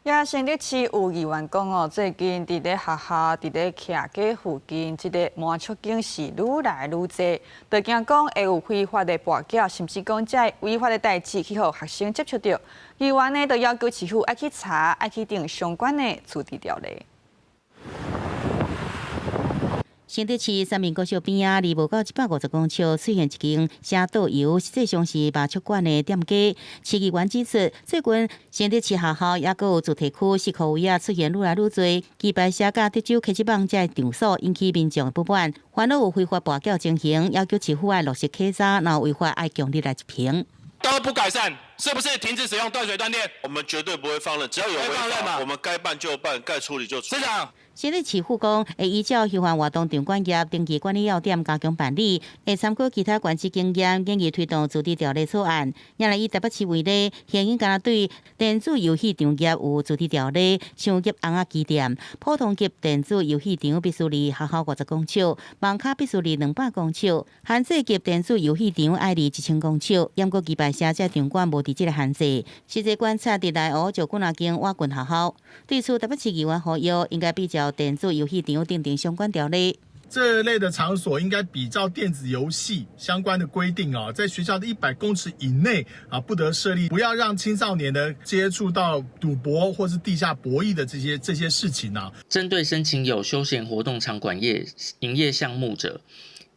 也新竹市有議員講哦，最近佇咧學校佇咧徛家附近，這个麻將間是愈來愈濟，就驚講會有非法的跋筊，甚至講這違法的代誌去予學生接觸著。議員呢，就要求市府愛去查，愛去定相關的自治條例。新竹市三民國小邊仔，離無夠150公尺，出現一間寫桌遊，實際上是麻將館的店家。市議員指出，最近新竹市學校抑閣有住宅區四箍位仔出現愈來愈濟，棋牌室佮德州客機網這場所引起民眾的不滿，煩惱有非法跋筊情形，要求市府愛落實稽查，若有違法愛強力來執行。都不改善，是不是停止使用斷水斷電？我們絕對不會放任，只要有違法，我們該辦就辦，該處理就處理。市長。新竹市府講，會依照休閒活動場館業登記管理要點加強辦理，會參考其他縣市經驗，建議推動自治條例草案。也來以台北市為例，現今敢若對電子遊戲場業有自治條例，商業尪仔機店，普通級電子遊戲場必須離學校50公尺，網咖必須離200公尺，限制級電子遊戲場愛離1000公尺。毋過棋牌室這場館無佇這个限制。實際觀察佇內湖就幾若間倚近學校，對此台北市議員呼籲，應該比照電子遊戲場訂定相關條例。這類的場所應該比照電子遊戲相關的規定啊，在學校的100公尺以內啊，不得設立，不要讓青少年呢接觸到賭博或是地下博弈的這些事情啊。針對申請有休閒活動場館業營業項目者，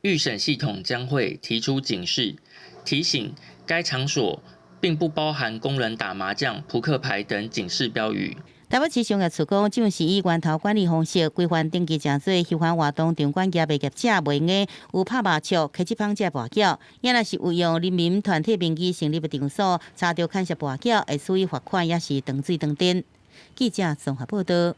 預審系統將會提出警示，提醒該場所並不包含供人打麻將、撲克牌等警示標語。台北市商業處講，這是以源頭管理方式規範登記成做休閒活動場館業的業者，袂用得有拍麻將、客機房這跋筊，也若是有用人民團體名義成立的場所，查著牽涉跋筊，會處以罰款，抑是斷水斷電。記者綜合報道。